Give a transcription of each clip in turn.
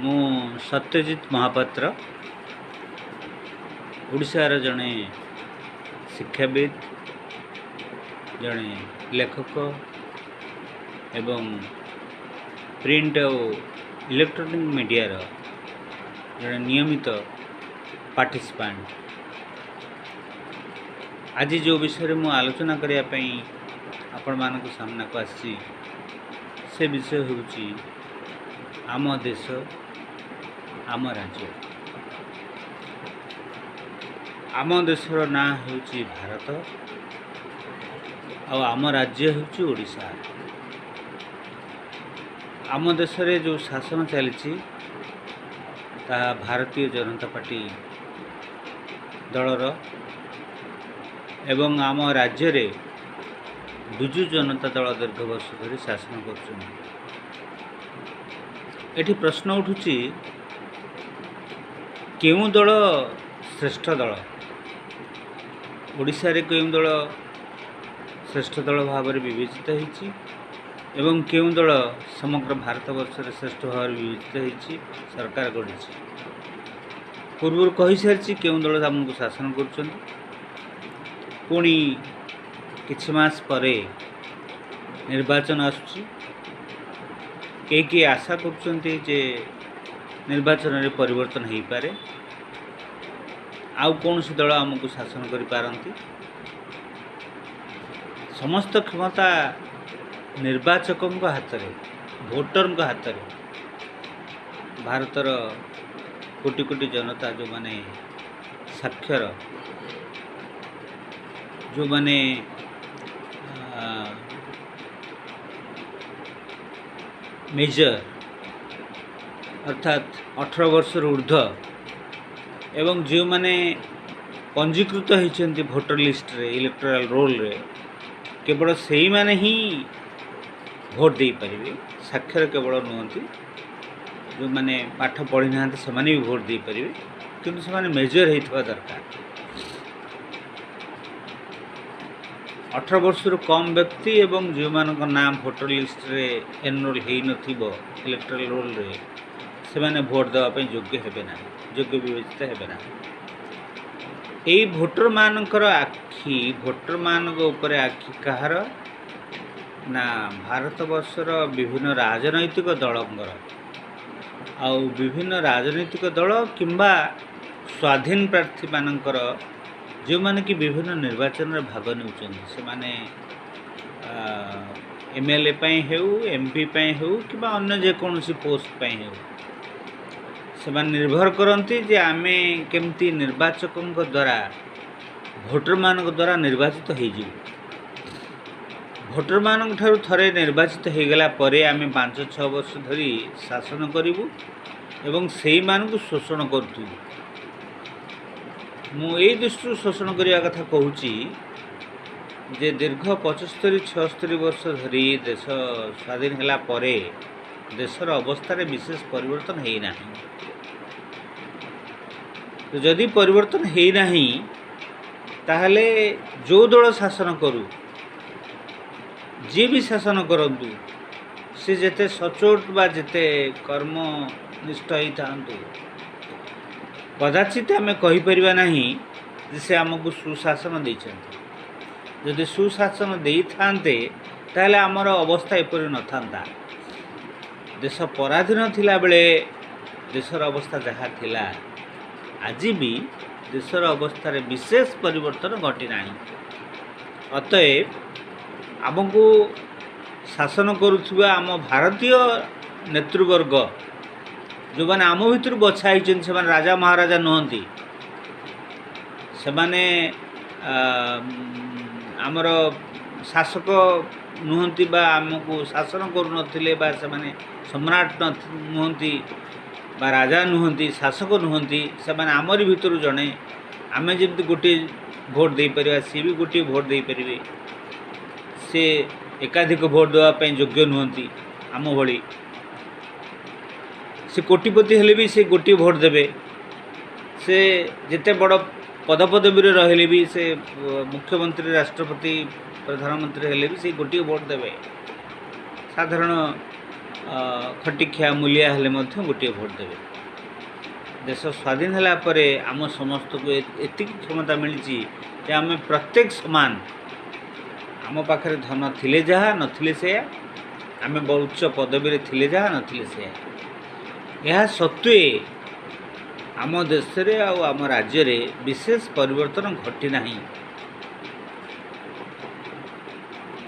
ମୁଁ ସତ୍ୟଜିତ ମହାପାତ୍ର, ଓଡ଼ିଶାର ଜଣେ ଶିକ୍ଷାବିତ୍, ଜଣେ ଲେଖକ ଏବଂ ପ୍ରିଣ୍ଟ ଆଉ ଇଲେକ୍ଟ୍ରୋନିକ୍ ମିଡ଼ିଆର ଜଣେ ନିୟମିତ ପାର୍ଟିସିପାଣ୍ଟ। ଆଜି ଯେଉଁ ବିଷୟରେ ମୁଁ ଆଲୋଚନା କରିବା ପାଇଁ ଆପଣମାନଙ୍କ ସାମ୍ନାକୁ ଆସିଛି, ସେ ବିଷୟ ହେଉଛି ଆମ ଦେଶ, ଆମ ରାଜ୍ୟ। ଆମ ଦେଶର ନାଁ ହେଉଛି ଭାରତ ଆଉ ଆମ ରାଜ୍ୟ ହେଉଛି ଓଡ଼ିଶା। ଆମ ଦେଶରେ ଯେଉଁ ଶାସନ ଚାଲିଛି ତାହା ଭାରତୀୟ ଜନତା ପାର୍ଟି ଦଳର ଏବଂ ଆମ ରାଜ୍ୟରେ ବିଜୁ ଜନତା ଦଳ ଦୀର୍ଘ ବର୍ଷ ଧରି ଶାସନ କରୁଛନ୍ତି। ଏଠି ପ୍ରଶ୍ନ ଉଠୁଛି, କେଉଁ ଦଳ ଶ୍ରେଷ୍ଠ ଦଳ? ଓଡ଼ିଶାରେ କେଉଁ ଦଳ ଶ୍ରେଷ୍ଠ ଦଳ ଭାବରେ ବିବେଚିତ ହେଇଛି ଏବଂ କେଉଁ ଦଳ ସମଗ୍ର ଭାରତବର୍ଷରେ ଶ୍ରେଷ୍ଠ ଭାବରେ ବିବେଚିତ ହେଇଛି, ସରକାର ଗଢ଼ିଛି? ପୂର୍ବରୁ କହିସାରିଛି କେଉଁ ଦଳ ଆମକୁ ଶାସନ କରୁଛନ୍ତି। ପୁଣି କିଛି ମାସ ପରେ ନିର୍ବାଚନ ଆସୁଛି। କେହି କେହି ଆଶା କରୁଛନ୍ତି ଯେ ନିର୍ବାଚନରେ ପରିବର୍ତ୍ତନ ହେଇପାରେ, ଆଉ କୌଣସି ଦଳ ଆମକୁ ଶାସନ କରିପାରନ୍ତି। ସମସ୍ତ କ୍ଷମତା ନିର୍ବାଚକଙ୍କ ହାତରେ, ଭୋଟରଙ୍କ ହାତରେ। ଭାରତର କୋଟି କୋଟି ଜନତା ଯେଉଁମାନେ ସାକ୍ଷର, ଯେଉଁମାନେ ମେଜର ଅର୍ଥାତ୍ 18 ବର୍ଷରୁ ଉର୍ଦ୍ଧ୍ୱ ଏବଂ ଯେଉଁମାନେ ପଞ୍ଜୀକୃତ ହୋଇଛନ୍ତି ଭୋଟର ଲିଷ୍ଟରେ, ଇଲେକ୍ଟ୍ରାଲ୍ ରୋଲରେ, କେବଳ ସେଇମାନେ ହିଁ ଭୋଟ ଦେଇପାରିବେ। ସାକ୍ଷର କେବଳ ନୁହନ୍ତି, ଯେଉଁମାନେ ପାଠ ପଢ଼ିନାହାନ୍ତି ସେମାନେ ବି ଭୋଟ ଦେଇପାରିବେ, କିନ୍ତୁ ସେମାନେ ମେଜର ହେଇଥିବା ଦରକାର। 18 ବର୍ଷରୁ କମ୍ ବ୍ୟକ୍ତି ଏବଂ ଯେଉଁମାନଙ୍କ ନାଁ ଭୋଟର ଲିଷ୍ଟରେ ଏନରୋଲ୍ ହେଇନଥିବ ଇଲେକ୍ଟ୍ରାଲ୍ ରୋଲରେ, ସେମାନେ ଭୋଟ ଦେବା ପାଇଁ ଯୋଗ୍ୟ ହେବେ ନାହିଁ, ଯୋଗ୍ୟ ବିବେଚିତ ହେବେ ନାହିଁ। ଏଇ ଭୋଟରମାନଙ୍କର ଆଖି, ଭୋଟରମାନଙ୍କ ଉପରେ ଆଖି କାହାର ନା ଭାରତବର୍ଷର ବିଭିନ୍ନ ରାଜନୈତିକ ଦଳଙ୍କର। ଆଉ ବିଭିନ୍ନ ରାଜନୈତିକ ଦଳ କିମ୍ବା ସ୍ୱାଧୀନ ପ୍ରାର୍ଥୀମାନଙ୍କର, ଯେଉଁମାନେ କି ବିଭିନ୍ନ ନିର୍ବାଚନରେ ଭାଗ ନେଉଛନ୍ତି, ସେମାନେ MLA ପାଇଁ ହେଉ, MP ପାଇଁ ହେଉ କିମ୍ବା ଅନ୍ୟ ଯେକୌଣସି ପୋଷ୍ଟ ପାଇଁ ହେଉ, ସେମାନେ ନିର୍ଭର କରନ୍ତି ଯେ ଆମେ କେମିତି ନିର୍ବାଚକଙ୍କ ଦ୍ୱାରା, ଭୋଟରମାନଙ୍କ ଦ୍ୱାରା ନିର୍ବାଚିତ ହେଇଯିବୁ। ଭୋଟରମାନଙ୍କ ଠାରୁ ଥରେ ନିର୍ବାଚିତ ହେଇଗଲା ପରେ ଆମେ 5-6 ବର୍ଷ ଧରି ଶାସନ କରିବୁ ଏବଂ ସେଇମାନଙ୍କୁ ଶୋଷଣ କରୁଥିବୁ। ମୁଁ ଏଇ ଦୃଷ୍ଟିରୁ ଶୋଷଣ କରିବା କଥା କହୁଛି ଯେ ଦୀର୍ଘ 75-76 ବର୍ଷ ଧରି ଦେଶ ସ୍ୱାଧୀନ ହେଲା ପରେ ଦେଶର ଅବସ୍ଥାରେ ବିଶେଷ ପରିବର୍ତ୍ତନ ହେଇନାହିଁ। ଯଦି ପରିବର୍ତ୍ତନ ହେଇନାହିଁ, ତାହେଲେ ଯେଉଁ ଦଳ ଶାସନ କରୁ, ଯିଏ ବି ଶାସନ କରନ୍ତୁ, ସେ ଯେତେ ସଚୋଟ ବା ଯେତେ କର୍ମନିଷ୍ଠ ହେଇଥାନ୍ତୁ, କଦାଚିତ ଆମେ କହିପାରିବା ନାହିଁ ଯେ ସେ ଆମକୁ ସୁଶାସନ ଦେଇଛନ୍ତି। ଯଦି ସୁଶାସନ ଦେଇଥାନ୍ତେ, ତାହେଲେ ଆମର ଅବସ୍ଥା ଏପରି ନଥାନ୍ତା। ଦେଶ ପରାଧୀନ ଥିଲାବେଳେ ଦେଶର ଅବସ୍ଥା ଯାହା ଥିଲା, ଆଜି ବି ଦେଶର ଅବସ୍ଥାରେ ବିଶେଷ ପରିବର୍ତ୍ତନ ଘଟିନାହିଁ। ଅତଏବ ଆମକୁ ଶାସନ କରୁଥିବା ଆମ ଭାରତୀୟ ନେତୃବର୍ଗ, ଯେଉଁମାନେ ଆମ ଭିତରୁ ବଛା ହେଇଛନ୍ତି, ସେମାନେ ରାଜା ମହାରାଜା ନୁହନ୍ତି, ସେମାନେ ଆମର ଶାସକ ନୁହନ୍ତି ବା ଆମକୁ ଶାସନ କରୁନଥିଲେ ବା ସେମାନେ ସମ୍ରାଟ ନୁହନ୍ତି ବା ରାଜା ନୁହନ୍ତି, ଶାସକ ନୁହନ୍ତି, ସେମାନେ ଆମରି ଭିତରୁ ଜଣେ। ଆମେ ଯେମିତି ଗୋଟିଏ ଭୋଟ ଦେଇପାରିବା, ସିଏ ବି ଗୋଟିଏ ଭୋଟ ଦେଇପାରିବେ। ସେ ଏକାଧିକ ଭୋଟ ଦେବା ପାଇଁ ଯୋଗ୍ୟ ନୁହନ୍ତି ଆମ ଭଳି। ସେ କୋଟିପତି ହେଲେ ବି ସେ ଗୋଟିଏ ଭୋଟ ଦେବେ। ସେ ଯେତେ ବଡ଼ ପଦପଦବୀରେ ରହିଲେ ବି, ସେ ମୁଖ୍ୟମନ୍ତ୍ରୀ, ରାଷ୍ଟ୍ରପତି, ପ୍ରଧାନମନ୍ତ୍ରୀ ହେଲେ ବି ସେ ଗୋଟିଏ ଭୋଟ ଦେବେ। ସାଧାରଣ ଖଟିଖିଆ ମୂଲିଆ ହେଲେ ମଧ୍ୟ ଗୋଟିଏ ଭୋଟ୍ ଦେବେ। ଦେଶ ସ୍ୱାଧୀନ ହେଲା ପରେ ଆମ ସମସ୍ତଙ୍କୁ ଏତିକି କ୍ଷମତା ମିଳିଛି ଯେ ଆମେ ପ୍ରତ୍ୟେକ ସମାନ। ଆମ ପାଖରେ ଧନ ଥିଲେ ଯାହା, ନଥିଲେ ସେୟା। ଆମେ ଉଚ୍ଚ ପଦବୀରେ ଥିଲେ ଯାହା, ନଥିଲେ ସେୟା। ଏହା ସତ୍ତ୍ୱେ ଆମ ଦେଶରେ ଆଉ ଆମ ରାଜ୍ୟରେ ବିଶେଷ ପରିବର୍ତ୍ତନ ଘଟିନାହିଁ।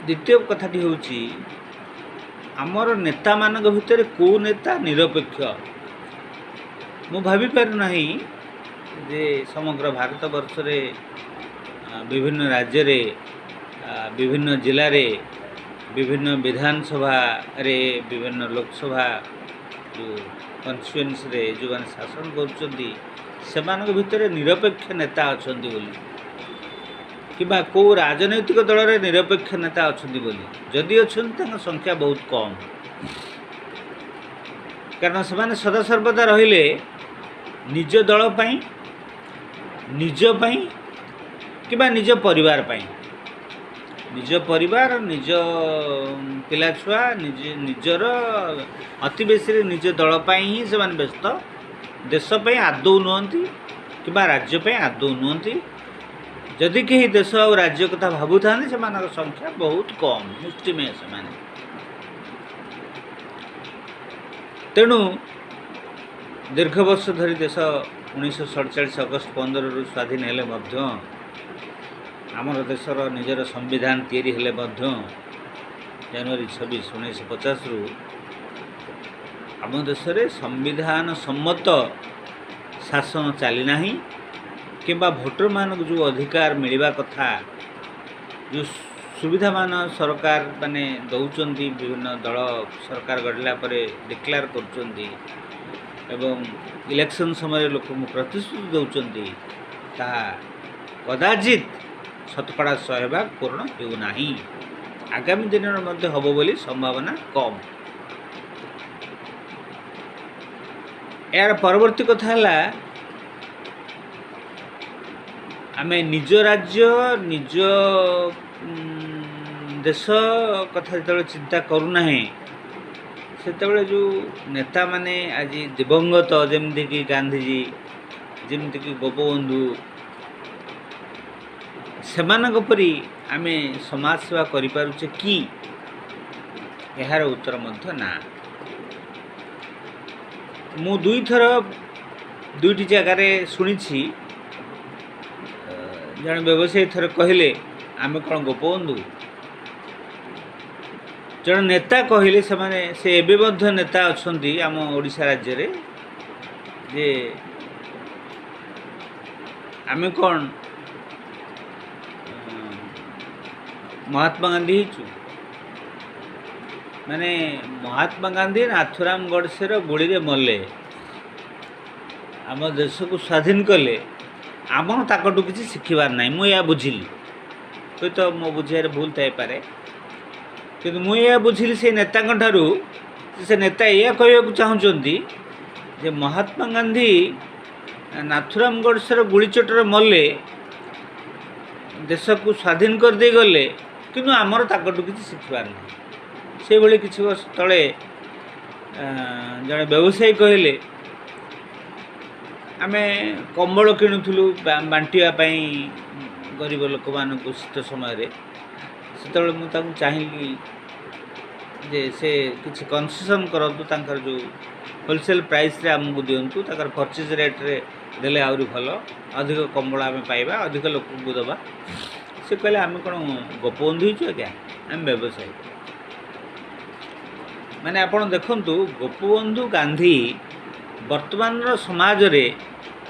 ଦ୍ୱିତୀୟ କଥାଟି ହେଉଛି, ଆମର ନେତାମାନଙ୍କ ଭିତରେ କେଉଁ ନେତା ନିରପେକ୍ଷ? ମୁଁ ଭାବିପାରୁନାହିଁ ଯେ ସମଗ୍ର ଭାରତ ବର୍ଷରେ ବିଭିନ୍ନ ରାଜ୍ୟରେ, ବିଭିନ୍ନ ଜିଲ୍ଲାରେ, ବିଭିନ୍ନ ବିଧାନସଭାରେ, ବିଭିନ୍ନ ଲୋକସଭା ଯେଉଁ କନଷ୍ଟିଚୁଏନ୍ସିରେ ଯେଉଁମାନେ ଶାସନ କରୁଛନ୍ତି, ସେମାନଙ୍କ ଭିତରେ ନିରପେକ୍ଷ ନେତା ଅଛନ୍ତି ବୋଲି, କିମ୍ବା କେଉଁ ରାଜନୈତିକ ଦଳରେ ନିରପେକ୍ଷ ନେତା ଅଛନ୍ତି ବୋଲି। ଯଦି ଅଛନ୍ତି, ତାଙ୍କ ସଂଖ୍ୟା ବହୁତ କମ୍, କାରଣ ସେମାନେ ସଦାସର୍ବଦା ରହିଲେ ନିଜ ଦଳ ପାଇଁ, ନିଜ ପାଇଁ କିମ୍ବା ନିଜ ପରିବାର ପାଇଁ। ନିଜ ପରିବାର, ନିଜ ପିଲାଛୁଆ, ନିଜ ନିଜର, ଅତି ବେଶୀରେ ନିଜ ଦଳ ପାଇଁ ହିଁ ସେମାନେ ବ୍ୟସ୍ତ। ଦେଶ ପାଇଁ ଆଦୌ ନୁହନ୍ତି କିମ୍ବା ରାଜ୍ୟ ପାଇଁ ଆଦୌ ନୁହନ୍ତି। ଯଦି କେହି ଦେଶ ଆଉ ରାଜ୍ୟ କଥା ଭାବୁଥାନ୍ତି, ସେମାନଙ୍କ ସଂଖ୍ୟା ବହୁତ କମ୍, ମୁଷ୍ଟିମେୟ ସେମାନେ। ତେଣୁ ଦୀର୍ଘ ବର୍ଷ ଧରି ଦେଶ 1947 ଅଗଷ୍ଟ 15ରୁ ସ୍ୱାଧୀନ ହେଲେ ମଧ୍ୟ, ଆମର ଦେଶର ନିଜର ସମ୍ବିଧାନ ତିଆରି ହେଲେ ମଧ୍ୟ ଜାନୁଆରୀ 26 1950ରୁ, ଆମ ଦେଶରେ ସମ୍ବିଧାନ ସମ୍ମତ ଶାସନ ଚାଲିନାହିଁ କିମ୍ବା ଭୋଟରମାନଙ୍କୁ ଯେଉଁ ଅଧିକାର ମିଳିବା କଥା, ଯେଉଁ ସୁବିଧାମାନ ସରକାର ମାନେ ଦେଉଛନ୍ତି, ବିଭିନ୍ନ ଦଳ ସରକାର ଗଢ଼ିଲା ପରେ ଡିକ୍ଲେୟାର କରୁଛନ୍ତି ଏବଂ ଇଲେକ୍ସନ୍ ସମୟରେ ଲୋକଙ୍କୁ ପ୍ରତିଶ୍ରୁତି ଦେଉଛନ୍ତି, ତାହା କଦାଚିତ ଶତକଡ଼ା 100 ଭାଗ ପୂରଣ ହେଉନାହିଁ। ଆଗାମୀ ଦିନରେ ମଧ୍ୟ ହେବ ବୋଲି ସମ୍ଭାବନା କମ୍। ଏହାର ପରବର୍ତ୍ତୀ କଥା ହେଲା, ଆମେ ନିଜ ରାଜ୍ୟ, ନିଜ ଦେଶ କଥା ଯେତେବେଳେ ଚିନ୍ତା କରୁନାହେଁ, ସେତେବେଳେ ଯେଉଁ ନେତାମାନେ ଆଜି ଦିବଙ୍ଗତ, ଯେମିତିକି ଗାନ୍ଧିଜୀ, ଯେମିତିକି ଗୋପବନ୍ଧୁ, ସେମାନଙ୍କ ପରି ଆମେ ସମାଜ ସେବା କରିପାରୁଛେ କି? ଏହାର ଉତ୍ତର ମଧ୍ୟ ନା। ମୁଁ ଦୁଇଥର ଦୁଇଟି ଜାଗାରେ ଶୁଣିଛି। ଜଣେ ବ୍ୟବସାୟୀ ଥରେ କହିଲେ, ଆମେ କ'ଣ ଗୋପବନ୍ଧୁ? ଜଣେ ନେତା କହିଲେ, ସେମାନେ ସେ ଏବେ ମଧ୍ୟ ନେତା ଅଛନ୍ତି ଆମ ଓଡ଼ିଶା ରାଜ୍ୟରେ, ଯେ ଆମେ କ'ଣ ମହାତ୍ମା ଗାନ୍ଧୀ ହେଇଛୁ? ମାନେ ମହାତ୍ମା ଗାନ୍ଧୀ ନାଥୁରାମ ଗଡ଼ସେର ଗୁଳିରେ ମଲେ, ଆମ ଦେଶକୁ ସ୍ୱାଧୀନ କଲେ, ଆମର ତାଙ୍କଠୁ କିଛି ଶିଖିବାର ନାହିଁ। ମୁଁ ଏହା ବୁଝିଲି। ହୁଏତ ମୋ ବୁଝିବାରେ ଭୁଲ ଥାଇପାରେ, କିନ୍ତୁ ମୁଁ ଏହା ବୁଝିଲି ସେଇ ନେତାଙ୍କ ଠାରୁ, ସେ ନେତା ଏଇଆ କହିବାକୁ ଚାହୁଁଛନ୍ତି ଯେ ମହାତ୍ମା ଗାନ୍ଧୀ ନାଥୁରାମ ଗଡ଼ସେର ଗୁଳି ଚୋଟରେ ମଲେ, ଦେଶକୁ ସ୍ୱାଧୀନ କରିଦେଇ ଗଲେ, କିନ୍ତୁ ଆମର ତାଙ୍କଠୁ କିଛି ଶିଖିବାର ନାହିଁ। ସେଇଭଳି କିଛି ବର୍ଷ ତଳେ ଜଣେ ବ୍ୟବସାୟୀ କହିଲେ, ଆମେ କମ୍ବଳ କିଣୁଥିଲୁ ବାଣ୍ଟିବା ପାଇଁ ଗରିବ ଲୋକମାନଙ୍କୁ ଶୀତ ସମୟରେ। ସେତେବେଳେ ମୁଁ ତାଙ୍କୁ ଚାହିଁଲି ଯେ ସେ କିଛି କନସେସନ୍ କରନ୍ତୁ, ତାଙ୍କର ଯେଉଁ ହୋଲସେଲ୍ ପ୍ରାଇସ୍ରେ ଆମକୁ ଦିଅନ୍ତୁ, ତାଙ୍କର ପରଚେଜ୍ ରେଟ୍ରେ ଦେଲେ ଆହୁରି ଭଲ, ଅଧିକ କମ୍ବଳ ଆମେ ପାଇବା, ଅଧିକ ଲୋକଙ୍କୁ ଦେବା। ସେ କହିଲେ, ଆମେ କ'ଣ ଗୋପବନ୍ଧୁ ହେଇଛୁ ଆଜ୍ଞା? ଆମେ ବ୍ୟବସାୟୀ। ମାନେ ଆପଣ ଦେଖନ୍ତୁ, ଗୋପବନ୍ଧୁ, ଗାନ୍ଧୀ ବର୍ତ୍ତମାନର ସମାଜରେ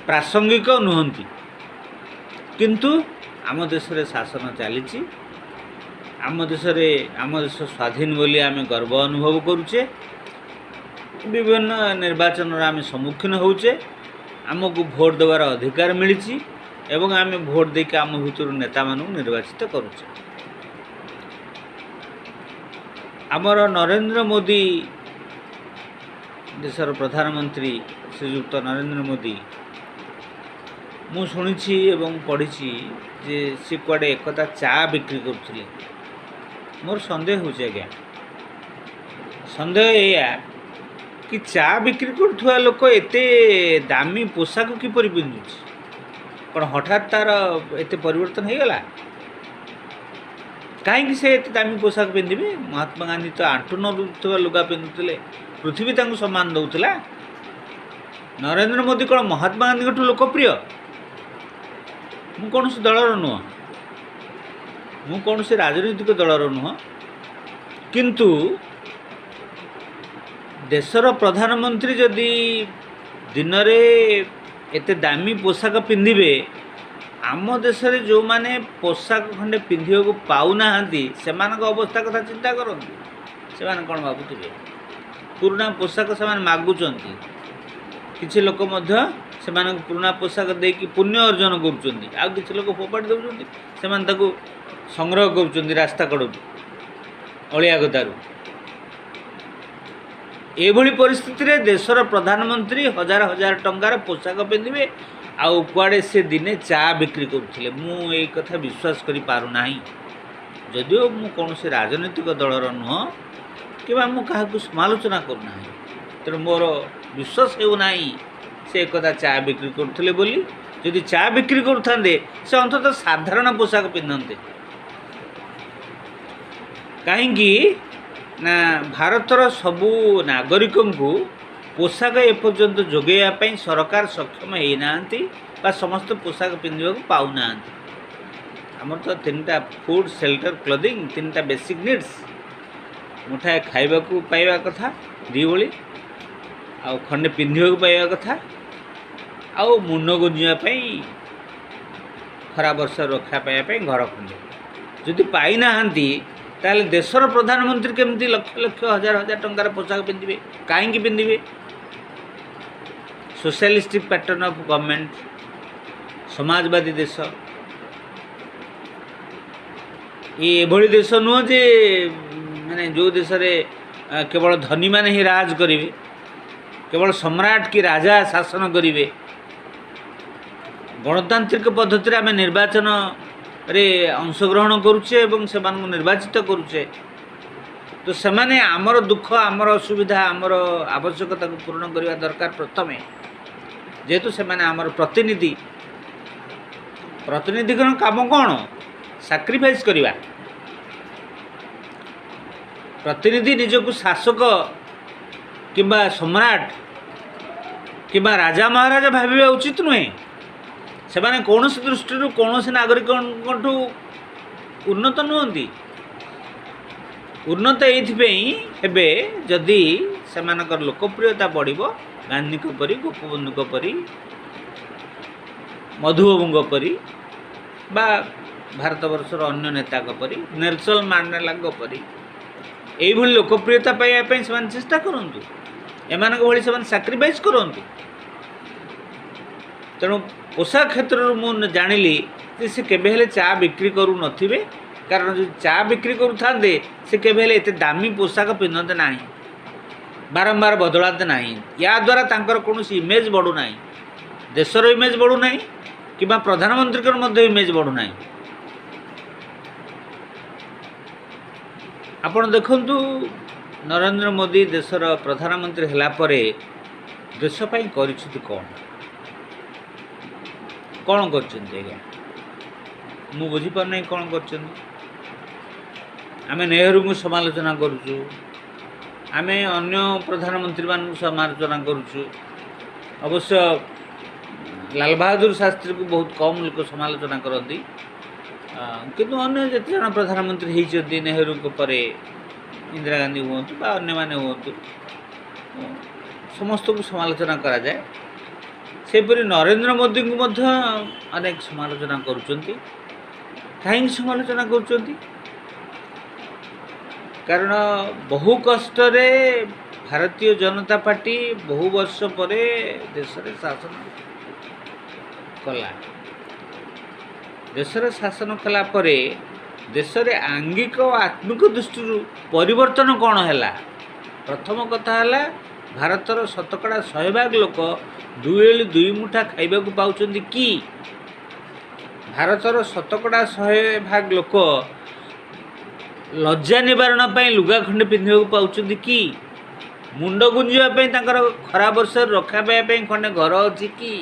ପ୍ରାସଙ୍ଗିକ ନୁହନ୍ତି, କିନ୍ତୁ ଆମ ଦେଶରେ ଶାସନ ଚାଲିଛି। ଆମ ଦେଶରେ, ଆମ ଦେଶ ସ୍ୱାଧୀନ ବୋଲି ଆମେ ଗର୍ବ ଅନୁଭବ କରୁଛେ। ବିଭିନ୍ନ ନିର୍ବାଚନର ଆମେ ସମ୍ମୁଖୀନ ହେଉଛେ। ଆମକୁ ଭୋଟ ଦେବାର ଅଧିକାର ମିଳିଛି ଏବଂ ଆମେ ଭୋଟ ଦେଇକି ଆମ ଭିତରୁ ନେତାମାନଙ୍କୁ ନିର୍ବାଚିତ କରୁଛେ। ଆମର ନରେନ୍ଦ୍ର ମୋଦି, ଦେଶର ପ୍ରଧାନମନ୍ତ୍ରୀ ଶ୍ରୀଯୁକ୍ତ ନରେନ୍ଦ୍ର ମୋଦି, ମୁଁ ଶୁଣିଛି ଏବଂ ପଢ଼ିଛି ଯେ ସେ କୁଆଡ଼େ ଏକଦା ଚା ବିକ୍ରି କରୁଥିଲେ। ମୋର ସନ୍ଦେହ ହେଉଛି ଆଜ୍ଞା, ସନ୍ଦେହ ଏଇଆ କି ଚା ବିକ୍ରି କରୁଥିବା ଲୋକ ଏତେ ଦାମୀ ପୋଷାକ କିପରି ପିନ୍ଧୁଛି? କ'ଣ ହଠାତ୍ ତା'ର ଏତେ ପରିବର୍ତ୍ତନ ହେଇଗଲା? କାହିଁକି ସେ ଏତେ ଦାମୀ ପୋଷାକ ପିନ୍ଧିବେ? ମହାତ୍ମା ଗାନ୍ଧୀ ତ ଆଣ୍ଠୁ ନଥିବା ଲୁଗା ପିନ୍ଧୁଥିଲେ, ପୃଥିବୀ ତାଙ୍କୁ ସମ୍ମାନ ଦେଉଥିଲା। ନରେନ୍ଦ୍ର ମୋଦି କ'ଣ ମହାତ୍ମା ଗାନ୍ଧୀଙ୍କଠୁ ଲୋକପ୍ରିୟ? ମୁଁ କୌଣସି ଦଳର ନୁହଁ, ମୁଁ କୌଣସି ରାଜନୈତିକ ଦଳର ନୁହଁ, କିନ୍ତୁ ଦେଶର ପ୍ରଧାନମନ୍ତ୍ରୀ ଯଦି ଦିନରେ ଏତେ ଦାମୀ ପୋଷାକ ପିନ୍ଧିବେ, ଆମ ଦେଶରେ ଯେଉଁମାନେ ପୋଷାକ ଖଣ୍ଡେ ପିନ୍ଧିବାକୁ ପାଉନାହାନ୍ତି, ସେମାନଙ୍କ ଅବସ୍ଥା କଥା ଚିନ୍ତା କରନ୍ତୁ। ସେମାନେ କ'ଣ ଭାବୁଥିବେ? ପୁରୁଣା ପୋଷାକ ସେମାନେ ମାଗୁଛନ୍ତି। କିଛି ଲୋକ ମଧ୍ୟ ସେମାନଙ୍କୁ ପୁରୁଣା ପୋଷାକ ଦେଇକି ପୁଣ୍ୟ ଅର୍ଜନ କରୁଛନ୍ତି, ଆଉ କିଛି ଲୋକ ଫୋପାଡ଼ି ଦେଉଛନ୍ତି। ସେମାନେ ତାକୁ ସଂଗ୍ରହ କରୁଛନ୍ତି ରାସ୍ତା କଡ଼ରୁ, ଅଳିଆ ଗଦାରୁ। ଏଭଳି ପରିସ୍ଥିତିରେ ଦେଶର ପ୍ରଧାନମନ୍ତ୍ରୀ ହଜାର ହଜାର ଟଙ୍କାର ପୋଷାକ ପିନ୍ଧିବେ, ଆଉ କୁଆଡ଼େ ସେ ଦିନେ ଚା ବିକ୍ରି କରୁଥିଲେ। ମୁଁ ଏଇ କଥା ବିଶ୍ୱାସ କରିପାରୁନାହିଁ। ଯଦିଓ ମୁଁ କୌଣସି ରାଜନୈତିକ ଦଳର ନୁହଁ କିମ୍ବା ମୁଁ କାହାକୁ ସମାଲୋଚନା କରୁନାହିଁ, ତେଣୁ ମୋର ବିଶ୍ୱାସ ହେଉନାହିଁ ସେ ଏକଦା ଚା ବିକ୍ରି କରୁଥିଲେ ବୋଲି। ଯଦି ଚା ବିକ୍ରି କରୁଥାନ୍ତେ, ସେ ଅନ୍ତତଃ ସାଧାରଣ ପୋଷାକ ପିନ୍ଧନ୍ତେ। କାହିଁକି ନା ଭାରତର ସବୁ ନାଗରିକଙ୍କୁ ପୋଷାକ ଏପର୍ଯ୍ୟନ୍ତ ଯୋଗାଇବା ପାଇଁ ସରକାର ସକ୍ଷମ ହେଇନାହାନ୍ତି ବା ସମସ୍ତେ ପୋଷାକ ପିନ୍ଧିବାକୁ ପାଉନାହାନ୍ତି। ଆମର ତ ତିନିଟା, ଫୁଡ଼୍, ସେଲ୍ଟର, କ୍ଲୋଦିଂ, ତିନିଟା ବେସିକ୍ ନିଡ଼୍ସ। ମୁଠାଏ ଖାଇବାକୁ ପାଇବା କଥା ଦୁଇ ଓଳି, ଆଉ ଖଣ୍ଡେ ପିନ୍ଧିବାକୁ ପାଇବା କଥା, ଆଉ ମୁଣ୍ଡ ଗୁଞ୍ଜିବା ପାଇଁ, ଖରା ବର୍ଷା ରକ୍ଷା ପାଇବା ପାଇଁ ଘର ଖଣ୍ଡେ ଯଦି ପାଇନାହାନ୍ତି, ତାହେଲେ ଦେଶର ପ୍ରଧାନମନ୍ତ୍ରୀ କେମିତି ଲକ୍ଷ ଲକ୍ଷ, ହଜାର ହଜାର ଟଙ୍କାର ପୋଷାକ ପିନ୍ଧିବେ? କାହିଁକି ପିନ୍ଧିବେ? ସୋସିଆଲିଷ୍ଟିକ୍ ପ୍ୟାଟର୍ନ ଅଫ୍ ଗଭର୍ଣ୍ଣମେଣ୍ଟ, ସମାଜବାଦୀ ଦେଶ ଏ। ଏଭଳି ଦେଶ ନୁହଁ ଯେ ମାନେ ଯେଉଁ ଦେଶରେ କେବଳ ଧନୀମାନେ ହିଁ ରାଜ କରିବେ, କେବଳ ସମ୍ରାଟ କି ରାଜା ଶାସନ କରିବେ। ଗଣତାନ୍ତ୍ରିକ ପଦ୍ଧତିରେ ଆମେ ନିର୍ବାଚନରେ ଅଂଶଗ୍ରହଣ କରୁଛେ ଏବଂ ସେମାନଙ୍କୁ ନିର୍ବାଚିତ କରୁଛେ। ତ ସେମାନେ ଆମର ଦୁଃଖ, ଆମର ଅସୁବିଧା, ଆମର ଆବଶ୍ୟକତାକୁ ପୂରଣ କରିବା ଦରକାର ପ୍ରଥମେ, ଯେହେତୁ ସେମାନେ ଆମର ପ୍ରତିନିଧି। ପ୍ରତିନିଧିଙ୍କର କାମ କ'ଣ? ସାକ୍ରିଫାଇସ୍ କରିବା। ପ୍ରତିନିଧି ନିଜକୁ ଶାସକ କିମ୍ବା ସମ୍ରାଟ କିମ୍ବା ରାଜା ମହାରାଜା ଭାବିବା ଉଚିତ ନୁହେଁ। ସେମାନେ କୌଣସି ଦୃଷ୍ଟିରୁ କୌଣସି ନାଗରିକଙ୍କଠୁ ଉନ୍ନତ ନୁହନ୍ତି। ଉନ୍ନତ ଏଇଥିପାଇଁ ହେବେ ଯଦି ସେମାନଙ୍କର ଲୋକପ୍ରିୟତା ବଢ଼ିବ, ଗାନ୍ଧୀଙ୍କ ପରି, ଗୋପବନ୍ଧୁଙ୍କ ପରି, ମଧୁବାବୁଙ୍କ ପରି ବା ଭାରତବର୍ଷର ଅନ୍ୟ ନେତାଙ୍କ ପରି, ନେଲସନ୍ ମାଣ୍ଡେଲାଙ୍କ ପରି। ଏଇଭଳି ଲୋକପ୍ରିୟତା ପାଇବା ପାଇଁ ସେମାନେ ଚେଷ୍ଟା କରନ୍ତୁ। ଏମାନଙ୍କ ଭଳି ସେମାନେ ସାକ୍ରିଫାଇସ୍ କରନ୍ତୁ। ତେଣୁ ପୋଷାକ କ୍ଷେତ୍ରରୁ ମୁଁ ଜାଣିଲି ଯେ ସେ କେବେ ହେଲେ ଚା ବିକ୍ରି କରୁନଥିବେ, କାରଣ ଯଦି ଚା ବିକ୍ରି କରୁଥାନ୍ତେ, ସେ କେବେ ହେଲେ ଏତେ ଦାମୀ ପୋଷାକ ପିନ୍ଧନ୍ତେ ନାହିଁ, ବାରମ୍ବାର ବଦଳାନ୍ତେ ନାହିଁ। ୟା ଦ୍ୱାରା ତାଙ୍କର କୌଣସି ଇମେଜ୍ ବଢ଼ୁନାହିଁ, ଦେଶର ଇମେଜ୍ ବଢ଼ୁନାହିଁ କିମ୍ବା ପ୍ରଧାନମନ୍ତ୍ରୀଙ୍କର ମଧ୍ୟ ଇମେଜ୍ ବଢ଼ୁନାହିଁ। ଆପଣ ଦେଖନ୍ତୁ, ନରେନ୍ଦ୍ର ମୋଦି ଦେଶର ପ୍ରଧାନମନ୍ତ୍ରୀ ହେଲା ପରେ ଦେଶ ପାଇଁ କରିଛନ୍ତି କ'ଣ? କ'ଣ କରିଛନ୍ତି ଆଜ୍ଞା? ମୁଁ ବୁଝିପାରୁନାହିଁ କ'ଣ କରିଛନ୍ତି। ଆମେ ନେହେରୁଙ୍କୁ ସମାଲୋଚନା କରୁଛୁ, ଆମେ ଅନ୍ୟ ପ୍ରଧାନମନ୍ତ୍ରୀମାନଙ୍କୁ ସମାଲୋଚନା କରୁଛୁ। ଅବଶ୍ୟ ଲାଲବାହାଦୁର ଶାସ୍ତ୍ରୀକୁ ବହୁତ କମ୍ ଲୋକ ସମାଲୋଚନା କରନ୍ତି, କିନ୍ତୁ ଅନ୍ୟ ଯେତେ ଜଣ ପ୍ରଧାନମନ୍ତ୍ରୀ ହେଇଛନ୍ତି ନେହେରୁଙ୍କ ପରେ, ଇନ୍ଦିରା ଗାନ୍ଧୀ ହୁଅନ୍ତୁ ବା ଅନ୍ୟମାନେ ହୁଅନ୍ତୁ, ସମସ୍ତଙ୍କୁ ସମାଲୋଚନା କରାଯାଏ। ସେହିପରି ନରେନ୍ଦ୍ର ମୋଦିଙ୍କୁ ମଧ୍ୟ ଅନେକ ସମାଲୋଚନା କରୁଛନ୍ତି। କାହିଁକି ସମାଲୋଚନା କରୁଛନ୍ତି? କାରଣ ବହୁ କଷ୍ଟରେ ଭାରତୀୟ ଜନତା ପାର୍ଟି ବହୁ ବର୍ଷ ପରେ ଦେଶରେ ଶାସନ କଲା। ଦେଶରେ ଶାସନ କଲା ପରେ ଦେଶରେ ଆଙ୍ଗିକ ଓ ଆତ୍ମିକ ଦୃଷ୍ଟିରୁ ପରିବର୍ତ୍ତନ କ'ଣ ହେଲା? ପ୍ରଥମ କଥା ହେଲା, ଭାରତର 100% ଲୋକ ଦୁଇ ଓଳି ଦୁଇ ମୁଠା ଖାଇବାକୁ ପାଉଛନ୍ତି କି? ଭାରତର 100% ଲୋକ ଲଜ୍ଜା ନିବାରଣ ପାଇଁ ଲୁଗା ଖଣ୍ଡେ ପିନ୍ଧିବାକୁ ପାଉଛନ୍ତି କି? ମୁଣ୍ଡ ଗୁଞ୍ଜିବା ପାଇଁ ତାଙ୍କର ଖରା ବର୍ଷାରୁ ରକ୍ଷା ପାଇବା ପାଇଁ ଖଣ୍ଡେ ଘର ଅଛି କି?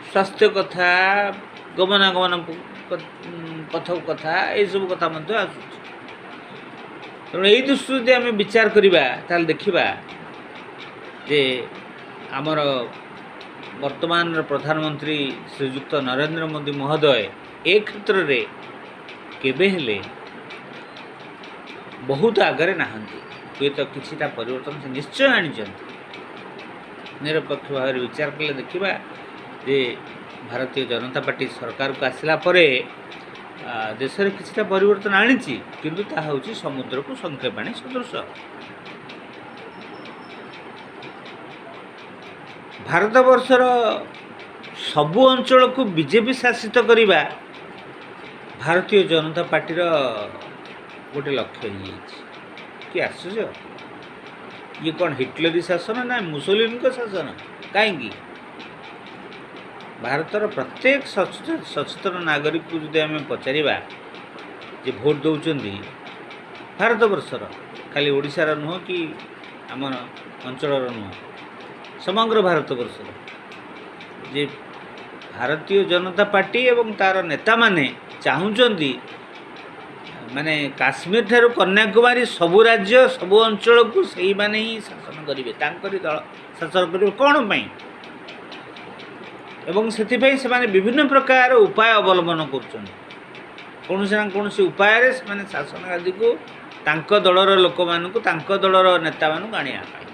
ସ୍ୱାସ୍ଥ୍ୟ କଥା, ଗମନାଗମନ ପଥ କଥା, ଏସବୁ କଥା ମଧ୍ୟ ଆସୁଛି। ତେଣୁ ଏଇ ଦୃଷ୍ଟିରୁ ଯଦି ଆମେ ବିଚାର କରିବା, ତାହେଲେ ଦେଖିବା ଯେ ଆମର ବର୍ତ୍ତମାନର ପ୍ରଧାନମନ୍ତ୍ରୀ ଶ୍ରୀଯୁକ୍ତ ନରେନ୍ଦ୍ର ମୋଦି ମହୋଦୟ ଏ କ୍ଷେତ୍ରରେ କେବେ ହେଲେ ବହୁତ ଆଗରେ ନାହାନ୍ତି। ହୁଏତ କିଛିଟା ପରିବର୍ତ୍ତନ ସେ ନିଶ୍ଚୟ ଆଣିଛନ୍ତି। ନିରପେକ୍ଷ ଭାବରେ ବିଚାର କଲେ ଦେଖିବା ଯେ ଭାରତୀୟ ଜନତା ପାର୍ଟି ସରକାରକୁ ଆସିଲା ପରେ ଦେଶରେ କିଛିଟା ପରିବର୍ତ୍ତନ ଆଣିଛି, କିନ୍ତୁ ତାହା ହେଉଛି ସମୁଦ୍ରକୁ ଶଙ୍ଖେ ପାଣି ସଦୃଶ। ଭାରତବର୍ଷର ସବୁ ଅଞ୍ଚଳକୁ ବିଜେପି ଶାସିତ କରିବା ଭାରତୀୟ ଜନତା ପାର୍ଟିର ଗୋଟେ ଲକ୍ଷ୍ୟ ହେଇଯାଇଛି। କି ଆଶ୍ଚର୍ଯ୍ୟ! ଇଏ କ'ଣ ହିଟଲରୀ ଶାସନ ନା ମୁସୋଲିନଙ୍କ ଶାସନ? କାହିଁକି ଭାରତର ପ୍ରତ୍ୟେକ ସଚେତନ ନାଗରିକକୁ ଯଦି ଆମେ ପଚାରିବା ଯେ ଭୋଟ ଦେଉଛନ୍ତି ଭାରତବର୍ଷର, ଖାଲି ଓଡ଼ିଶାର ନୁହଁ କି ଆମର ଅଞ୍ଚଳର ନୁହଁ, ସମଗ୍ର ଭାରତବର୍ଷର, ଯେ ଭାରତୀୟ ଜନତା ପାର୍ଟି ଏବଂ ତା'ର ନେତାମାନେ ଚାହୁଁଛନ୍ତି ମାନେ କାଶ୍ମୀର ଠାରୁ କନ୍ୟାକୁମାରୀ ସବୁ ରାଜ୍ୟ ସବୁ ଅଞ୍ଚଳକୁ ସେଇମାନେ ହିଁ ଶାସନ କରିବେ, ତାଙ୍କରି ଦଳ ଶାସନ କରିବେ। କ'ଣ ପାଇଁ? ଏବଂ ସେଥିପାଇଁ ସେମାନେ ବିଭିନ୍ନ ପ୍ରକାର ଉପାୟ ଅବଲମ୍ବନ କରୁଛନ୍ତି। କୌଣସି ନା କୌଣସି ଉପାୟରେ ସେମାନେ ଶାସନ ଗାଦିକୁ ତାଙ୍କ ଦଳର ଲୋକମାନଙ୍କୁ, ତାଙ୍କ ଦଳର ନେତାମାନଙ୍କୁ ଆଣିବା ପାଇଁ।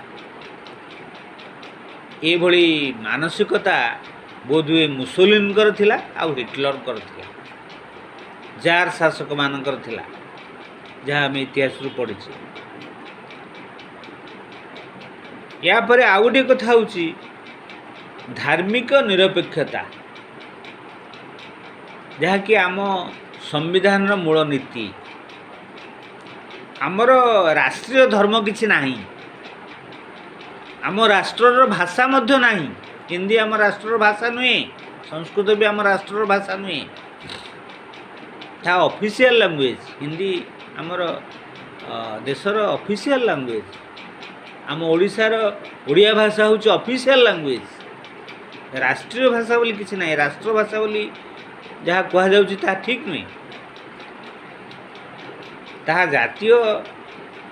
ଏଭଳି ମାନସିକତା ବୋଧହୁଏ ମୁସୋଲିନଙ୍କର ଥିଲା ଆଉ ହିଟଲରଙ୍କର ଥିଲା, ଜାର ଶାସକମାନଙ୍କର ଥିଲା, ଯାହା ଆମେ ଇତିହାସରୁ ପଢ଼ିଛେ। ୟା ପରେ ଆଉ ଗୋଟିଏ କଥା ହେଉଛି ଧାର୍ମିକ ନିରପେକ୍ଷତା, ଯାହାକି ଆମ ସମ୍ବିଧାନର ମୂଳ ନୀତି। ଆମର ରାଷ୍ଟ୍ରୀୟ ଧର୍ମ କିଛି ନାହିଁ, ଆମ ରାଷ୍ଟ୍ରର ଭାଷା ମଧ୍ୟ ନାହିଁ। ହିନ୍ଦୀ ଆମ ରାଷ୍ଟ୍ରର ଭାଷା ନୁହେଁ, ସଂସ୍କୃତ ବି ଆମ ରାଷ୍ଟ୍ରର ଭାଷା ନୁହେଁ, ତାହା ଅଫିସିଆଲ ଲାଙ୍ଗୁଏଜ୍। ହିନ୍ଦୀ ଆମର ଦେଶର ଅଫିସିଆଲ ଲାଙ୍ଗୁଏଜ୍। ଆମ ଓଡ଼ିଶାର ଓଡ଼ିଆ ଭାଷା ହେଉଛି ଅଫିସିଆଲ ଲାଙ୍ଗୁଏଜ୍। ରାଷ୍ଟ୍ରୀୟ ଭାଷା ବୋଲି କିଛି ନାହିଁ। ରାଷ୍ଟ୍ର ଭାଷା ବୋଲି ଯାହା କୁହାଯାଉଛି ତାହା ଠିକ୍ ନୁହେଁ। ତାହା ଜାତୀୟ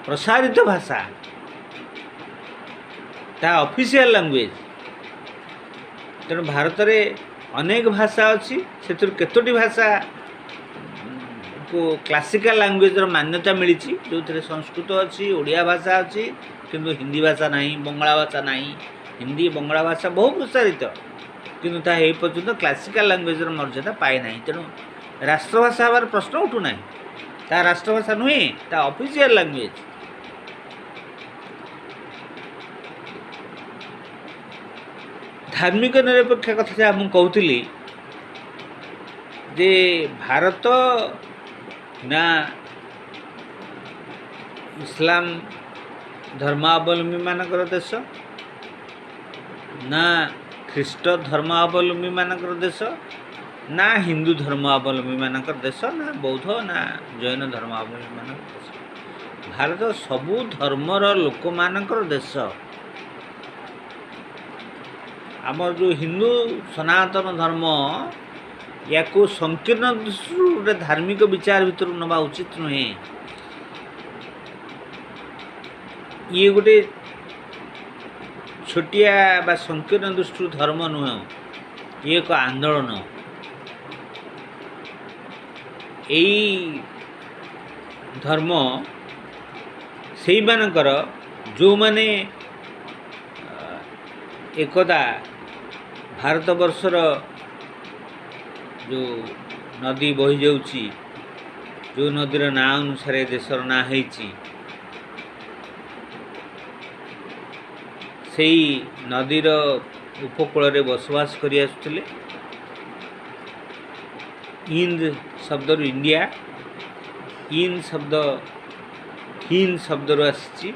ପ୍ରସାରିତ ଭାଷା, ତାହା ଅଫିସିଆଲ ଲାଙ୍ଗୁଏଜ୍। ତେଣୁ ଭାରତରେ ଅନେକ ଭାଷା ଅଛି, ସେଥିରୁ କେତୋଟି ଭାଷା କୁ କ୍ଲାସିକାଲ ଲାଙ୍ଗୁଏଜର ମାନ୍ୟତା ମିଳିଛି, ଯେଉଁଥିରେ ସଂସ୍କୃତ ଅଛି, ଓଡ଼ିଆ ଭାଷା ଅଛି, କିନ୍ତୁ ହିନ୍ଦୀ ଭାଷା ନାହିଁ, ବଙ୍ଗଳା ଭାଷା ନାହିଁ। ହିନ୍ଦୀ ବଙ୍ଗଳା ଭାଷା ବହୁ ପ୍ରସାରିତ, କିନ୍ତୁ ତାହା ଏହି ପର୍ଯ୍ୟନ୍ତ କ୍ଲାସିକାଲ ଲାଙ୍ଗୁଏଜର ମର୍ଯ୍ୟାଦା ପାଇନାହିଁ। ତେଣୁ ରାଷ୍ଟ୍ରଭାଷା ହେବାର ପ୍ରଶ୍ନ ଉଠୁନାହିଁ। ତାହା ରାଷ୍ଟ୍ରଭାଷା ନୁହେଁ, ତାହା ଅଫିସିଆଲ ଲାଙ୍ଗୁଏଜ। ଧାର୍ମିକ ନିରପେକ୍ଷ କଥା ଯାହା ମୁଁ କହୁଥିଲି ଯେ ଭାରତ ନା ଇସଲାମ ଧର୍ମାବଲମ୍ବୀମାନଙ୍କର ଦେଶ, ନା ଖ୍ରୀଷ୍ଟ ଧର୍ମାବଲମ୍ବୀମାନଙ୍କର ଦେଶ, ନା ହିନ୍ଦୁ ଧର୍ମାବଲମ୍ବୀମାନଙ୍କର ଦେଶ, ନା ବୌଦ୍ଧ ନା ଜୈନ ଧର୍ମାବଲମ୍ବୀମାନଙ୍କର ଦେଶ। ଭାରତ ସବୁ ଧର୍ମର ଲୋକମାନଙ୍କର ଦେଶ। ଆମର ଯେଉଁ ହିନ୍ଦୁ ସନାତନ ଧର୍ମ, ୟାକୁ ସଂକୀର୍ଣ୍ଣ ଦୃଷ୍ଟିରୁ ଗୋଟେ ଧାର୍ମିକ ବିଚାର ଭିତରୁ ନେବା ଉଚିତ ନୁହେଁ। ଇଏ ଗୋଟେ ଛୋଟିଆ ବା ସଂକୀର୍ଣ୍ଣ ଦୃଷ୍ଟିରୁ ଧର୍ମ ନୁହେଁ, ଇଏ ଏକ ଆନ୍ଦୋଳନ। ଏଇ ଧର୍ମ ସେଇମାନଙ୍କର ଯେଉଁମାନେ ଏକଦା ଭାରତବର୍ଷର ଯେଉଁ ନଦୀ ବହିଯାଉଛି, ଯେଉଁ ନଦୀର ନାଁ ଅନୁସାରେ ଦେଶର ନାଁ ହେଇଛି, ସେଇ ନଦୀର ଉପକୂଳରେ ବସବାସ କରି ଆସୁଥିଲେ। ଇନ୍ଦ ଶବ୍ଦରୁ ଇଣ୍ଡିଆ, ଇନ୍ ଶବ୍ଦ ହିନ୍ ଶବ୍ଦରୁ ଆସିଛି,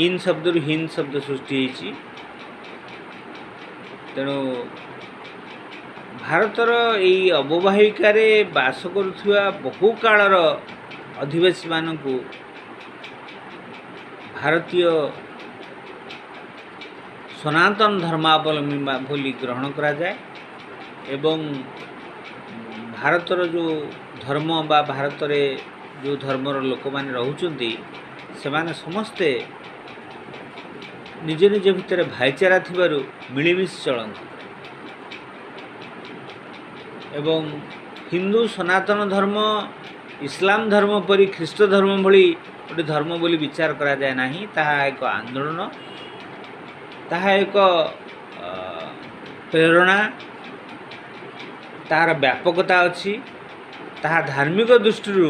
ଇନ୍ ଶବ୍ଦରୁ ହିନ୍ ଶବ୍ଦ ସୃଷ୍ଟି ହେଇଛି। ତେଣୁ ଭାରତର ଏଇ ଅବବାହିକାରେ ବାସ କରୁଥିବା ବହୁ କାଳର ଅଧିବାସୀମାନଙ୍କୁ ଭାରତୀୟ ସନାତନ ଧର୍ମାବଲମ୍ବୀ ବୋଲି ଗ୍ରହଣ କରାଯାଏ ଏବଂ ଭାରତର ଯେଉଁ ଧର୍ମ ବା ଭାରତରେ ଯେଉଁ ଧର୍ମର ଲୋକମାନେ ରହୁଛନ୍ତି ସେମାନେ ସମସ୍ତେ ନିଜ ନିଜ ଭିତରେ ଭାଇଚାରା ଥିବାରୁ ମିଳିମିଶି ଚଳନ୍ତି। ଏବଂ ହିନ୍ଦୁ ସନାତନ ଧର୍ମ ଇସଲାମ ଧର୍ମ ପରି ଖ୍ରୀଷ୍ଟ ଧର୍ମ ଭଳି ଗୋଟେ ଧର୍ମ ବୋଲି ବିଚାର କରାଯାଏ ନାହିଁ। ତାହା ଏକ ଆନ୍ଦୋଳନ, ତାହା ଏକ ପ୍ରେରଣା, ତାହାର ବ୍ୟାପକତା ଅଛି। ତାହା ଧାର୍ମିକ ଦୃଷ୍ଟିରୁ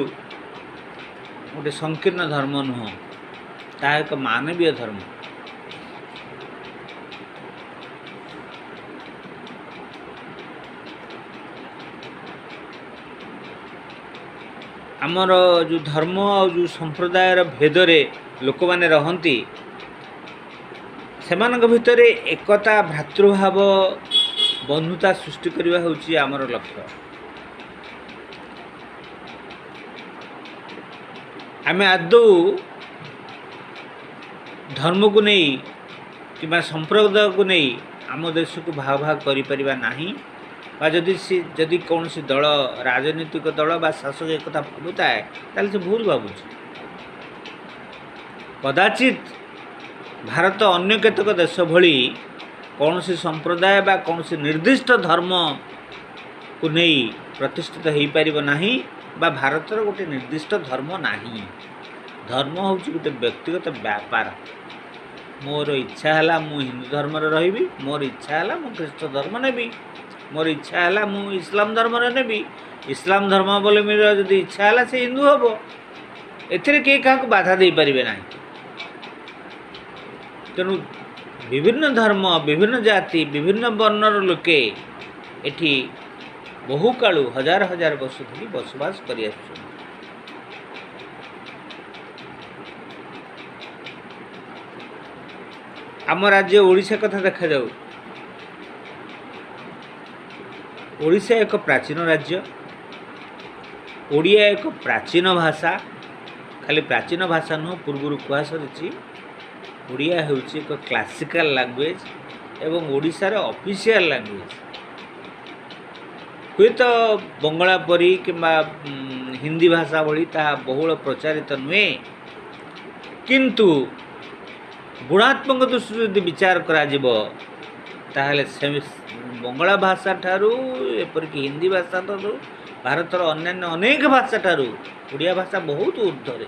ଗୋଟେ ସଂକୀର୍ଣ୍ଣ ଧର୍ମ ନୁହଁ, ତାହା ଏକ ମାନବୀୟ ଧର୍ମ। ଆମର ଯେଉଁ ଧର୍ମ ଆଉ ଯେଉଁ ସମ୍ପ୍ରଦାୟର ଭେଦରେ ଲୋକମାନେ ରହନ୍ତି, ସେମାନଙ୍କ ଭିତରେ ଏକତା, ଭ୍ରାତୃଭାବ, ବନ୍ଧୁତା ସୃଷ୍ଟି କରିବା ହେଉଛି ଆମର ଲକ୍ଷ୍ୟ। ଆମେ ଆଦୌ ଧର୍ମକୁ ନେଇ କିମ୍ବା ସମ୍ପ୍ରଦାୟକୁ ନେଇ ଆମ ଦେଶକୁ ଭାଗ ଭାଗ କରିପାରିବା ନାହିଁ। ବା ଯଦି କୌଣସି ଦଳ, ରାଜନୈତିକ ଦଳ ବା ଶାସକ ଏକଥା ଭାବୁଥାଏ, ତାହେଲେ ସେ ଭୁଲ ଭାବୁଛି। କଦାଚିତ ଭାରତ ଅନ୍ୟ କେତେକ ଦେଶ ଭଳି କୌଣସି ସମ୍ପ୍ରଦାୟ ବା କୌଣସି ନିର୍ଦ୍ଦିଷ୍ଟ ଧର୍ମକୁ ନେଇ ପ୍ରତିଷ୍ଠିତ ହୋଇପାରିବ ନାହିଁ ବା ଭାରତର ଗୋଟେ ନିର୍ଦ୍ଦିଷ୍ଟ ଧର୍ମ ନାହିଁ। ଧର୍ମ ହେଉଛି ଗୋଟେ ବ୍ୟକ୍ତିଗତ ବ୍ୟାପାର। ମୋର ଇଚ୍ଛା ହେଲା ମୁଁ ହିନ୍ଦୁ ଧର୍ମରେ ରହିବି, ମୋର ଇଚ୍ଛା ହେଲା ମୁଁ ଖ୍ରୀଷ୍ଟ ଧର୍ମ ନେବି, ମୋର ଇଚ୍ଛା ହେଲା ମୁଁ ଇସଲାମ ଧର୍ମରେ ନେବି। ଇସଲାମ ଧର୍ମାବଲମ୍ବୀର ଯଦି ଇଚ୍ଛା ହେଲା ସେ ହିନ୍ଦୁ ହେବ, ଏଥିରେ କେହି କାହାକୁ ବାଧା ଦେଇପାରିବେ ନାହିଁ। ତେଣୁ ବିଭିନ୍ନ ଧର୍ମ, ବିଭିନ୍ନ ଜାତି, ବିଭିନ୍ନ ବର୍ଣ୍ଣର ଲୋକେ ଏଠି ବହୁକାଳୁ ହଜାର ହଜାର ବର୍ଷ ଧରି ବସବାସ କରିଆସୁଛନ୍ତି। ଆମ ରାଜ୍ୟ ଓଡ଼ିଶା କଥା ଦେଖାଯାଉ। ଓଡ଼ିଶା ଏକ ପ୍ରାଚୀନ ରାଜ୍ୟ। ଓଡ଼ିଆ ଏକ ପ୍ରାଚୀନ ଭାଷା। ଖାଲି ପ୍ରାଚୀନ ଭାଷା ନୁହଁ, ପୂର୍ବରୁ କୁହାସରିଛି, ଓଡ଼ିଆ ହେଉଛି ଏକ କ୍ଲାସିକାଲ ଲାଙ୍ଗୁଏଜ୍ ଏବଂ ଓଡ଼ିଶାର ଅଫିସିଆଲ ଲାଙ୍ଗୁଏଜ୍। ହୁଏତ ବଙ୍ଗଳା ପରି କିମ୍ବା ହିନ୍ଦୀ ଭାଷା ଭଳି ତାହା ବହୁଳ ପ୍ରଚାରିତ ନୁହେଁ, କିନ୍ତୁ ଗୁଣାତ୍ମକ ଦୃଷ୍ଟିରୁ ଯଦି ବିଚାର କରାଯିବ ତାହେଲେ ସେ ବଙ୍ଗଳା ଭାଷା ଠାରୁ, ଏପରିକି ହିନ୍ଦୀ ଭାଷା ଠାରୁ, ଭାରତର ଅନ୍ୟାନ୍ୟ ଅନେକ ଭାଷା ଠାରୁ ଓଡ଼ିଆ ଭାଷା ବହୁତ ଉର୍ଦ୍ଧ୍ୱରେ।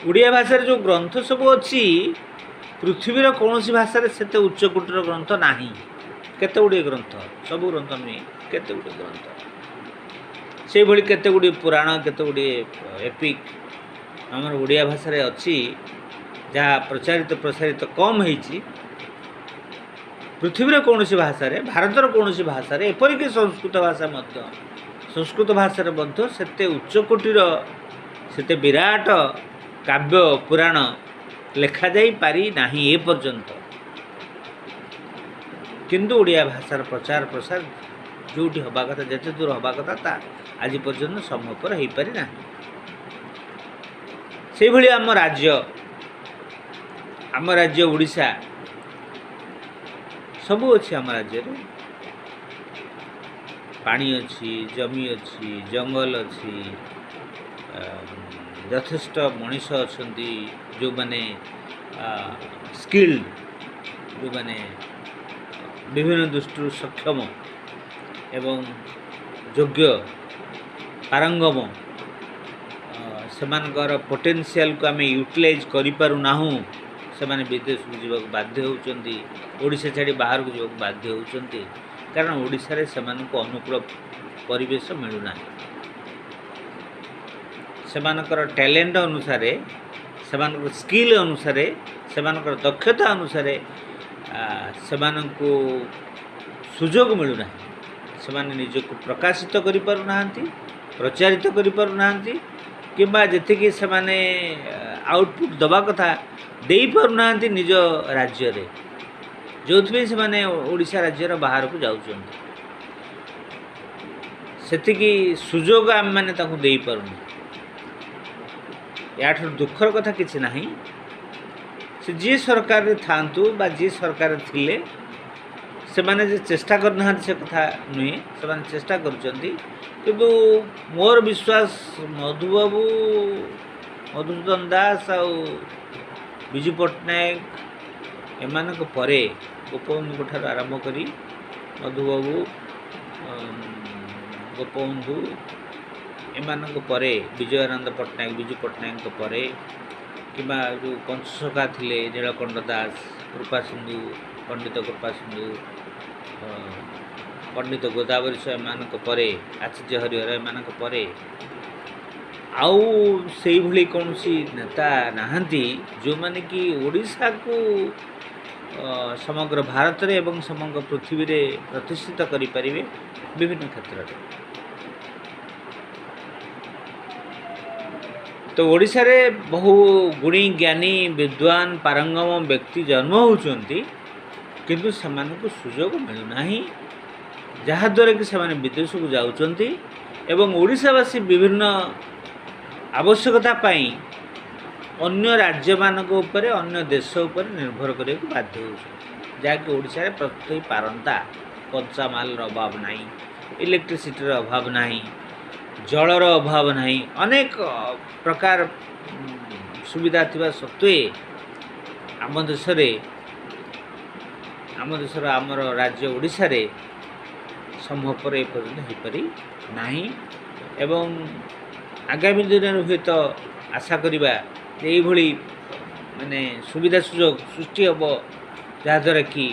ଓଡ଼ିଆ ଭାଷାରେ ଯେଉଁ ଗ୍ରନ୍ଥ ସବୁ ଅଛି, ପୃଥିବୀର କୌଣସି ଭାଷାରେ ସେତେ ଉଚ୍ଚକୋଟୀର ଗ୍ରନ୍ଥ ନାହିଁ। କେତେ ଗୁଡ଼ିଏ ଗ୍ରନ୍ଥ, ସବୁ ଗ୍ରନ୍ଥ ନୁହେଁ, କେତେ ଗୁଡ଼ିଏ ଗ୍ରନ୍ଥ, ସେଇଭଳି କେତେ ଗୁଡ଼ିଏ ପୁରାଣ, କେତେ ଗୁଡ଼ିଏ ଏପିକ୍ ଆମର ଓଡ଼ିଆ ଭାଷାରେ ଅଛି, ଯାହା ପ୍ରଚାରିତ ପ୍ରସାରିତ କମ୍ ହେଇଛି। ପୃଥିବୀର କୌଣସି ଭାଷାରେ, ଭାରତର କୌଣସି ଭାଷାରେ, ଏପରିକି ସଂସ୍କୃତ ଭାଷା ମଧ୍ୟ, ସଂସ୍କୃତ ଭାଷାରେ ମଧ୍ୟ ସେତେ ଉଚ୍ଚକୋଟୀର, ସେତେ ବିରାଟ କାବ୍ୟ ପୁରାଣ ଲେଖାଯାଇପାରି ନାହିଁ ଏପର୍ଯ୍ୟନ୍ତ। କିନ୍ତୁ ଓଡ଼ିଆ ଭାଷାର ପ୍ରଚାର ପ୍ରସାର ଯେଉଁଠି ହେବା କଥା, ଯେତେ ଦୂର ହେବା କଥା, ତା ଆଜି ପର୍ଯ୍ୟନ୍ତ ସମ୍ଭବପର ହେଇପାରି ନାହିଁ। ସେଇଭଳି ଆମ ରାଜ୍ୟ ଓଡ଼ିଶା, ସବୁ ଅଛି ଆମ ରାଜ୍ୟରେ। ପାଣି ଅଛି, ଜମି ଅଛି, ଜଙ୍ଗଲ ଅଛି, ଯଥେଷ୍ଟ ମଣିଷ ଅଛନ୍ତି ଯେଉଁମାନେ ସ୍କିଲ୍ଡ, ଯେଉଁମାନେ ବିଭିନ୍ନ ଦୃଷ୍ଟିରୁ ସକ୍ଷମ ଏବଂ ଯୋଗ୍ୟ, ପାରଙ୍ଗମ। ସେମାନଙ୍କର ପୋଟେନ୍ସିଆଲକୁ ଆମେ ୟୁଟିଲାଇଜ୍ କରିପାରୁନାହୁଁ। ସେମାନେ ବିଦେଶକୁ ଯିବାକୁ ବାଧ୍ୟ ହେଉଛନ୍ତି, ଓଡ଼ିଶା ଛାଡ଼ି ବାହାରକୁ ଯିବାକୁ ବାଧ୍ୟ ହେଉଛନ୍ତି, କାରଣ ଓଡ଼ିଶାରେ ସେମାନଙ୍କୁ ଅନୁକୂଳ ପରିବେଶ ମିଳୁନାହିଁ। ସେମାନଙ୍କର ଟ୍ୟାଲେଣ୍ଟ ଅନୁସାରେ, ସେମାନଙ୍କର ସ୍କିଲ୍ ଅନୁସାରେ, ସେମାନଙ୍କର ଦକ୍ଷତା ଅନୁସାରେ ସେମାନଙ୍କୁ ସୁଯୋଗ ମିଳୁନାହିଁ। ସେମାନେ ନିଜକୁ ପ୍ରକାଶିତ କରିପାରୁନାହାନ୍ତି, ପ୍ରଚାରିତ କରିପାରୁନାହାନ୍ତି, କିମ୍ବା ଯେତିକି ସେମାନେ ଆଉଟପୁଟ୍ ଦେବା କଥା ଦେଇପାରୁନାହାନ୍ତି ନିଜ ରାଜ୍ୟରେ, ଯେଉଁଥିପାଇଁ ସେମାନେ ଓଡ଼ିଶା ରାଜ୍ୟର ବାହାରକୁ ଯାଉଛନ୍ତି। ସେତିକି ସୁଯୋଗ ଆମେମାନେ ତାଙ୍କୁ ଦେଇପାରୁନୁ। ଏହାଠାରୁ ଦୁଃଖର କଥା କିଛି ନାହିଁ। ସେ ଯିଏ ସରକାରରେ ଥାଆନ୍ତୁ ବା ଯିଏ ସରକାରରେ ଥିଲେ, ସେମାନେ ଯେ ଚେଷ୍ଟା କରିନାହାନ୍ତି ସେ କଥା ନୁହେଁ, ସେମାନେ ଚେଷ୍ଟା କରୁଛନ୍ତି। କିନ୍ତୁ ମୋର ବିଶ୍ୱାସ, ମଧୁବାବୁ, ମଧୁସୂଦନ ଦାସ ଆଉ ବିଜୁ ପଟ୍ଟନାୟକ ଏମାନଙ୍କ ପରେ, ଗୋପବନ୍ଧୁଙ୍କ ଠାରୁ ଆରମ୍ଭ କରି ମଧୁବାବୁ, ଗୋପବନ୍ଧୁ ଏମାନଙ୍କ ପରେ, ବିଜୟାନନ୍ଦ ପଟ୍ଟନାୟକ, ବିଜୁ ପଟ୍ଟନାୟକଙ୍କ ପରେ, କିମ୍ବା ଯେଉଁ ପଞ୍ଚସଖା ଥିଲେ, ନୀଳକଣ୍ଠ ଦାସ, କୃପାସିନ୍ଧୁ, ପଣ୍ଡିତ କୃପାସିନ୍ଧୁ, ପଣ୍ଡିତ ଗୋଦାବରୀଶ ଏମାନଙ୍କ ପରେ, ଆଚାର୍ଯ୍ୟ ହରିହର ଏମାନଙ୍କ ପରେ ଆଉ ସେଇଭଳି କୌଣସି ନେତା ନାହାନ୍ତି ଯେଉଁମାନେ କି ଓଡ଼ିଶାକୁ ସମଗ୍ର ଭାରତରେ ଏବଂ ସମଗ୍ର ପୃଥିବୀରେ ପ୍ରତିଷ୍ଠିତ କରିପାରିବେ ବିଭିନ୍ନ କ୍ଷେତ୍ରରେ। ତ ଓଡ଼ିଶାରେ ବହୁ ଗୁଣୀ, ଜ୍ଞାନୀ, ବିଦ୍ୱାନ, ପାରଙ୍ଗମ ବ୍ୟକ୍ତି ଜନ୍ମ ହେଉଛନ୍ତି, କିନ୍ତୁ ସେମାନଙ୍କୁ ସୁଯୋଗ ମିଳୁନାହିଁ, ଯାହାଦ୍ୱାରା କି ସେମାନେ ବିଦେଶକୁ ଯାଉଛନ୍ତି ଏବଂ ଓଡ଼ିଶାବାସୀ ବିଭିନ୍ନ ଆବଶ୍ୟକତା ପାଇଁ ଅନ୍ୟ ରାଜ୍ୟମାନଙ୍କ ଉପରେ, ଅନ୍ୟ ଦେଶ ଉପରେ ନିର୍ଭର କରିବାକୁ ବାଧ୍ୟ ହେଉଛନ୍ତି, ଯାହାକି ଓଡ଼ିଶାରେ ପ୍ରସ୍ତୁତ ହୋଇପାରନ୍ତା। କଞ୍ଚାମାଲର ଅଭାବ ନାହିଁ, ଇଲେକ୍ଟ୍ରିସିଟିର ଅଭାବ ନାହିଁ, ଜଳର ଅଭାବ ନାହିଁ, ଅନେକ ପ୍ରକାର ସୁବିଧା ଥିବା ସତ୍ତ୍ୱେ ଆମ ଦେଶରେ, ଆମ ଦେଶର ଆମର ରାଜ୍ୟ ଓଡ଼ିଶାରେ ସମ୍ଭବପର ଏପର୍ଯ୍ୟନ୍ତ ହୋଇପାରି ନାହିଁ। ଏବଂ ଆଗାମୀ ଦିନରେ ହୁଏତ ଆଶା କରିବା ଯେ ଏଇଭଳି ମାନେ ସୁବିଧା ସୁଯୋଗ ସୃଷ୍ଟି ହେବ, ଯାହାଦ୍ୱାରା କି